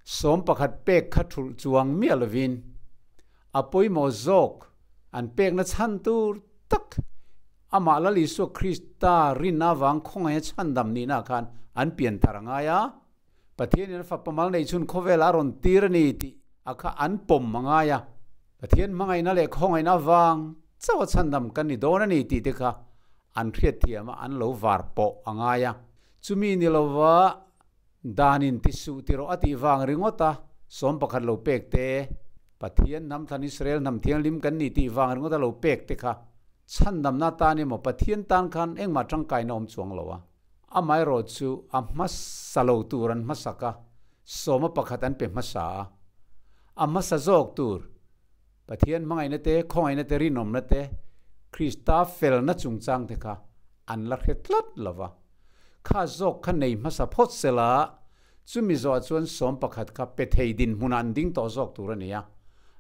11 pek kha thulh chuang miah lovin A pawimawh zawk an pekna chhan tur tak amah Lal Isua Krista rinna avang khawngaih a chhandam nihna khan an pian thar a ngai a. Pathianin a fapa mal neih chhun khawvelah a rawn tir a ni tih a kha an pawm a ngai a. Pathian hmangaihna leh khawngaihna avang chauh a chhandam kan ni dawn a ni tih te kha an hriatthiam a, an lo var pawh a ngai a. Chumi ni lova Danin ti suh ti rawh a tih vang ringawt a, 11 lo pek te, Pathian hnam thlan Israel hnam thianghlim kan ni tih vang ringawt a lo pek te kha chhandamna tan emaw Pathian tan khan engmah tangkaina awm chuang lo a. Amaherawh chu a hmasa lo tur an hmasak a, 11 an pe hmasa a. A hmasa zawk tur Pathian hmangaihna te, khawngaihna te, rinawmna te, Krista felna chungchang te kha an la hre tlat lo va. Kha zawk kha nei hmasa phawt sela, chumi zawhah chuan 11 kha pe thei dinhmunah an ding tawh zawk tur a ni a,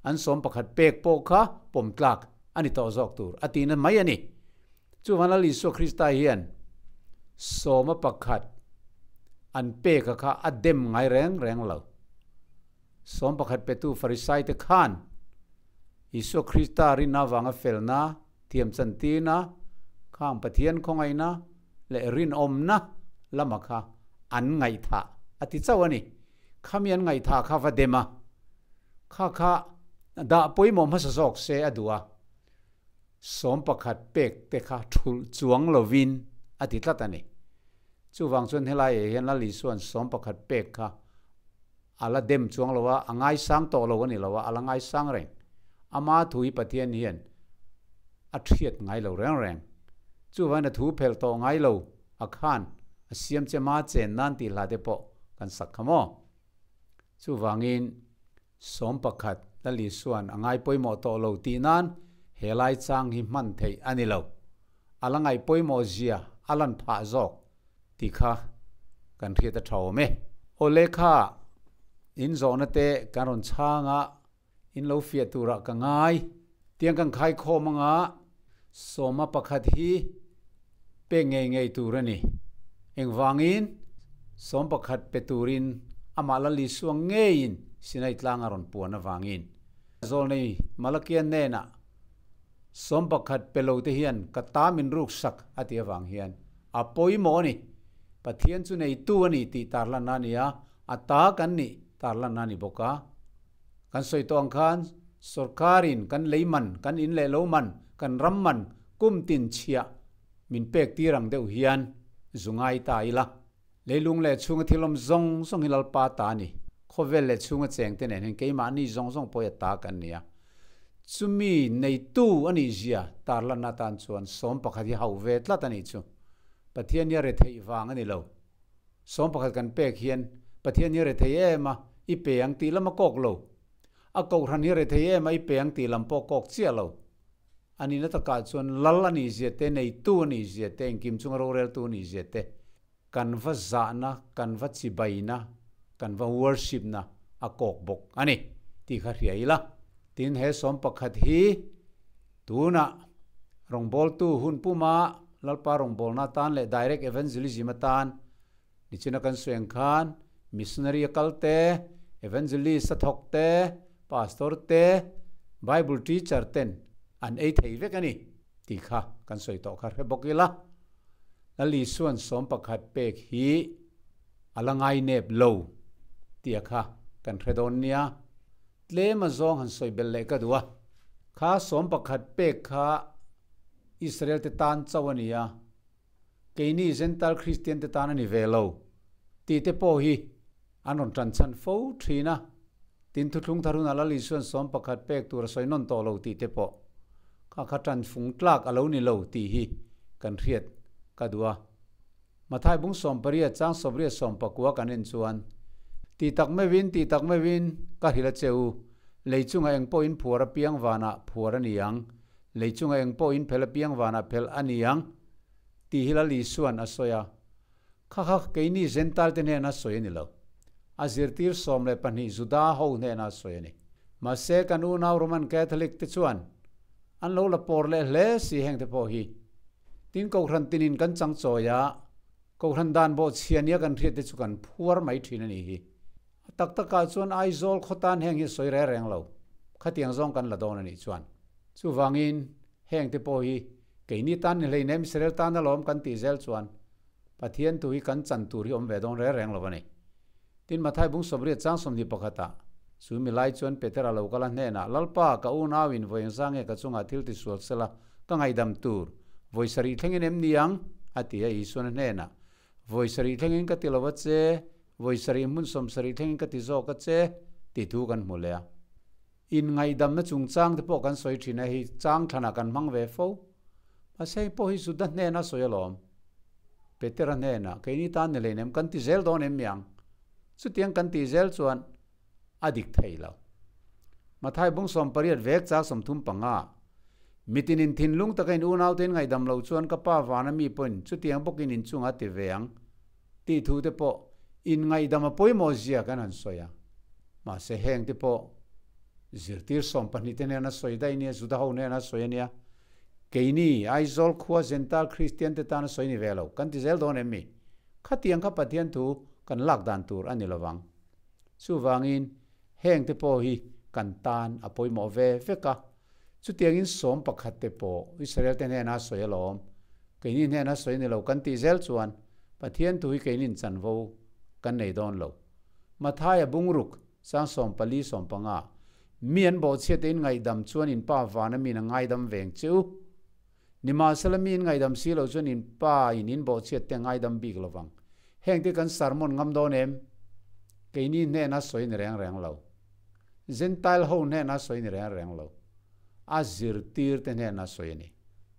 an 11 pek pawh kha pawm tlak a ni tawh zawk tur a tihna mai a ni. Chuvang Lal Isua Krista hian 11 an peka kha a dem ngai reng reng lo. 11 petu Farisaite khan Isua Krista rinna avanga felna, thiamchantirna, khang Pathian khawngaihna leh rinawmna lama kha an ngaihthah a ti chauh a ni. Khami an ngaihthah kha va dem a, kha kha dah pawimawh hmasa zawk se a duh a, 11 pek te kha thulh chuang lovin a ti tlat a ni. Chuvang chuan helai ah hian Lal Isua'n 11 pek kha A la dem chuang lo a, a ngaisang tawh lo a ni lo a, a la ngaisang reng. Ama thu hi Pathian hian a thiat ngai lo reng reng. Chuvangin a thu phelh tawh ngai lo a khan a siam che ma chen nan tih hla te pawh kan sak kha maw? Chuvangin 11 Lal Isua'n a ngai pawimawh tawh lo tih nan he lai chang hi hman theih a ni lo. A la ngaih pawimawh zia a lan phah zawk tih kha. kan hriat a tha awm e. Aw lehkha in zawhna te kan rawn chhang a, in lo fiah turah ka ngai. Tiang kan khai khawm anga sawma pakhat hi pek ngei ngei tur a ni. Engvangin sawm pakhat pe turin amah la Lisua ngeiin Sinai tlang a rawn puan avangin. Zawlnei Malakia hnenah sawm pakhat pe lo te hian ka ta min ruk sak a tih avang hian a pawimawh a ni. Pathian chu neitu a ni tih tarlanna a ni a, a ta kan nih tarlanna a ni bawk a. Kan sawi tawh ang khan sorkarin kan lei man, kan in leh lo man, kan ram man kum tin chhiah min pek tir ang deuh hian zu ngai ta ila. Leilung leh chhunga thil awm zawng zawng hi Lalpa ta a ni. Khawvel leh chhunga chengte nen hian keimahni zawng zawng pawh hi a ta kan ni a. Chumi neitu a nih zia tarlanna atan chuan 11 hi hauh ve tlat a nih chu. Pathian hi a retheih vang a ni lo. 11 kan pek hian Pathian hi a rethei em a, i pe ang tih lam a kawk lo. A kohhran hi a rethei em a, i pe ang tih lam pawh a kawk chiah lo. A nihna takah chuan lal a nih zia te, neitu a nih zia te, engkim chunga roreltu a nih zia te, kan va zahna, kan va chibaina, kan va worship-na a kawk bawk a ni tih kha hria ila. Tin, he 11 hi tunah rawngbawltu hun puma Lalpa rawngbawlna atan leh direct evangelism atan nichina kan sawi ang khan missionary a kal te, evangelist a thawk te, pastor te, Bible teacher ten an ei thei vek a ni tih kha kan sawi tawh kha hre bawk ila. Lal Isua'n 11 pek hi a la ngai nep lo tia kha kan hre dawn nia. Tlem a zawng han sawi belh leh ka duh a. Kha 11 pek kha Israel te tan chauh a ni a, keini Gentile Kristian te tan a ni ve lo tih te pawh hi an rawn tan chhan fo thin a. Tin, Thuthlung thar hunah Lal Isua'n 11 pek tur a sawi nawn tawh lo tih te pawh kha kha tan fung tlak a lo ni lo tih hi kan hriat ka duh a. Mathai bung 18 chang 80 19 kan en chuan, Tih tak meuhin, tih tak meuhin, ka hrilh a che u, lei chunga eng pawhin phuar apiang vanah phuar a ni ang, lei chunga eng pawhin phel apiang vanah phel a ni ang, tih hi Lal Isua'n a sawi a. Kha kha keini Gentile te hnena sawi a ni lo. A zirtir 12 Juda ho hnena sawi a ni. Mahse kan unau Roman Catholic te chuan an lo la pawr leh hle si heng te pawh hi. Tin Kohhran tinin kan chang chawi a, Kohhran dan bawh chhia nia kan hriat te chu kan phuar mai thin a nih hi. A tak takah chuan Aizawl khaw tan heng hi sawi reng reng lo. Khatiang zawng kan la dawn a nih chuan. Chuvangin heng te pawh hi keini tan ni hleinem Israel tan alawm kan tih zel chuan Pathian tu hi kan chan tur hi awm ve dawn reng reng lo a ni. Tin Mathai bung 80 chang 21 ah chu mi lai chuan Petera lo kal a hnenah, Lalpa, ka unauin vawi engzah nge ka chungah thil ti sual sela ka ngaihdam tur? Vawi sarih thlengin em ni ang? a ti a. Isuan a hnenah, Vawi sarih thlengin ka ti lo a che, vawi sarih hmun 70 thlengin ka ti zawk a che, tih thu kan hmu leh a. Inngaihdamna chungchang te pawh kan sawi thin a, hei chang thlanah kan hmang ve fo. Mahse hei pawh hi Juda hnena sawi alawm. Petera hnenah, Keini tan ni hleinem, kan ti zel dawn em miang? Chutiang kan tih zel chuan a dik thei lo. Mathai bung 18 vek chak 35, Mitinin thinlung taka in unaute in ngaihdam lo chuan ka pa vana mi pawhin chutiang bawkin inchungah a ti ve ang tih thu te pawh inngaihdam a pawimawh zia kan han sawi a. Mahse heng te pawh zirtir 12 te hnena sawi daih nia, Juda ho hnena sawi a nia. Keini Aizawl khua Gentile Kristian te tana sawi ni ve lo, kan ti zel dawn em mi? Khatiang kha Pathian thu kan lak dan tur a ni lovang. Chuvangin heng te pawh hi kan tan a pawimawh ve vek a. Chutiangin 11 te pawh Israel te hnena sawi alawm, keini hnena sawi ni lo kan tih zel chuan Pathian thu hi keinin chanvo kan nei dawn lo. Mathaia bungruk chang 14 15, Mi an bawhchhiat te in ngaihdam chuan in pa vana min a ngaidam veng che u. Nimahsela mi in ngaihdam si lo chuan in pa in in bawhchhiat te a ngaidam bik lovang. Heng te kan sermon ngam dawn em? Keini hnena sawi ni reng reng lo. Gentile ho hnena sawi ni reng reng lo. A zirtir te hnena sawi a ni.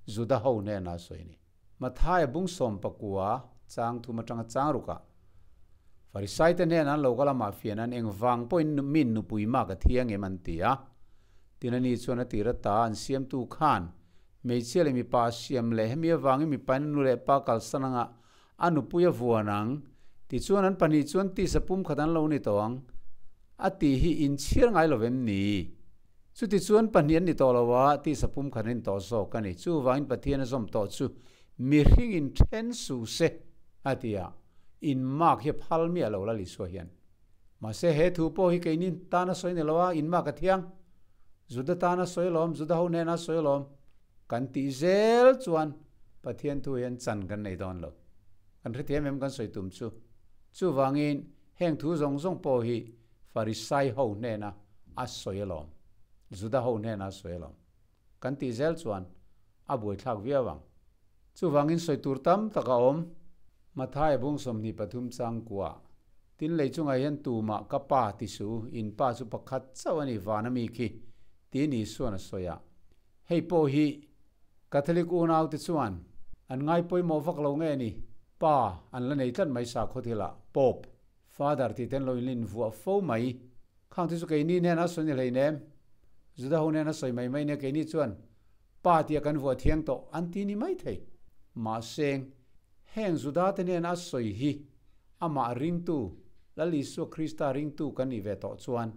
Juda ho hnena sawi a ni. Mathaia bung 19 chang thum atanga chang rukah Farisai te hnenah an lo kal a, mah fian an eng vang pawhin min nupui mak a thiang em an ti a. Tin ani chuan a tir ata an siamtu khan hmeichhia leh mipa a siam leh hemi avangin mipain a nu leh pa kalsan anga a nupui a vuan ang. Tichuan an pahnih chuan tisa pumkhat an lo ni tawh ang a tih hi inchhiar ngai lo vem ni? Chutichuan pahnih an ni tawh lo a, tisa pumkhat an in tawh zawk a ni. Chuvangin Pathian a zawm tawh chu mihring in then suh se a ti a, in mark hi a phal miah lo la Isua hian. Mahse he thu pawh hi keini tana sawi ni lo a, in mark a thiang. Juda tana sawi alawm, Juda ho hnena sawi alawm. Kan tih zel chuan Pathian thu hian chan kan nei dawn lo. Kan hrethiam em kan sawi tum chu. Chuvangin heng thu zawng zawng pawh hi Farisai ho hnena a sawi alawm, Juda ho hnena a sawi alawm. Kan tih zel chuan a buaithlak viau ang. Chuvangin sawi tur tam tak a awm. Mathaia bung 23 changkua, Tin lei chungah hian tumah ka pa ti su, in pa chu pakhat chauh a ni vana mi khi, tiin Isuan a sawi a. Hei pawh hi Catholic unaute chuan an ngai pawimawh vak lo nge ni, pa an la nei tlat mai sakhaw thilah, Pope, Father tih te an lo inlin vuah fo mai. Khang te chu keini hnena sawi ni hleinem, Juda ho hnena sawi mai mai nia keini chuan pa tia kan vuah thiang tawh an ti ni mai thei. Mahse, heng Juda te hnena a sawi hi amah ringtu, Lal Isua Krista ringtu kan nih ve tawh chuan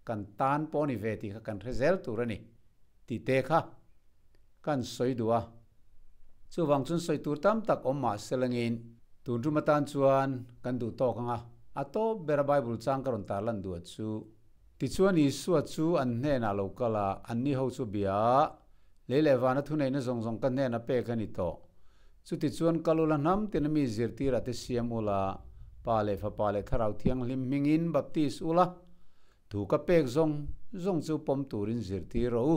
kan tan pawh ni ve tih kha kan hre zel tur a ni tih te kha kan sawi duh a. Chuvang chuan sawi tur tam tak awm mah se langin tun tum atan chuan kan duh tawk ang a, a tawp bera Bible chang ka rawn tarlan duh a chu. Tichuan Isua chu an hnenah lo kal a, anni ho chu bia a, Lei leh vana thuneihna zawng zawng ka hnena pek a ni tawh. Chutichuan kal ula hnam tina mi zirtirah te siam ula, Pa leh Fapa leh Thlarau Thianghlim hmingin baptis ula, thu ka pek zawng zawng chu pawm turin zirtir rawh u.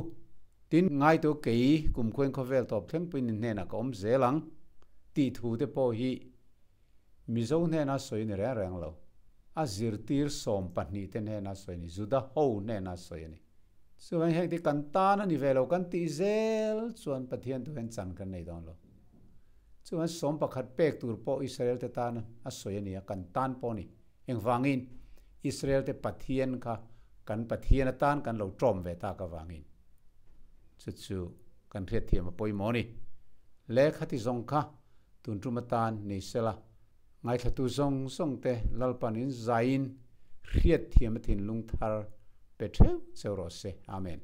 Tin, ngaitu kei kumkhuain khawvel tawp thlengpuiin i hnenah ka awm zel ang tih thu te pawh hi Mizo hnena sawi ni reng reng lo. A zirtir 12 te hnena sawi a ni, Juda ho hnena sawi a ni. Chuvangin heng te kan tan a ni ve lo kan tih zel chuan Pathian tu hian chan kan nei dawn lo. Chuvangin 11 pek tur pawh Israel te tan a sawi a ni a, kan tan pawh a ni. Engvangin Israel te Pathian kha kan Pathian atan kan lo tawm ve tak avangin chu chu kan hriatthiam a pawimawh a ni. Lehkha ti zawng kha tun tum atan ni sela ngaithlatu zawng zawng te Lalpan in zaiin hriatthiam a thinlung thar pe theuh cheu rawh se. Amen.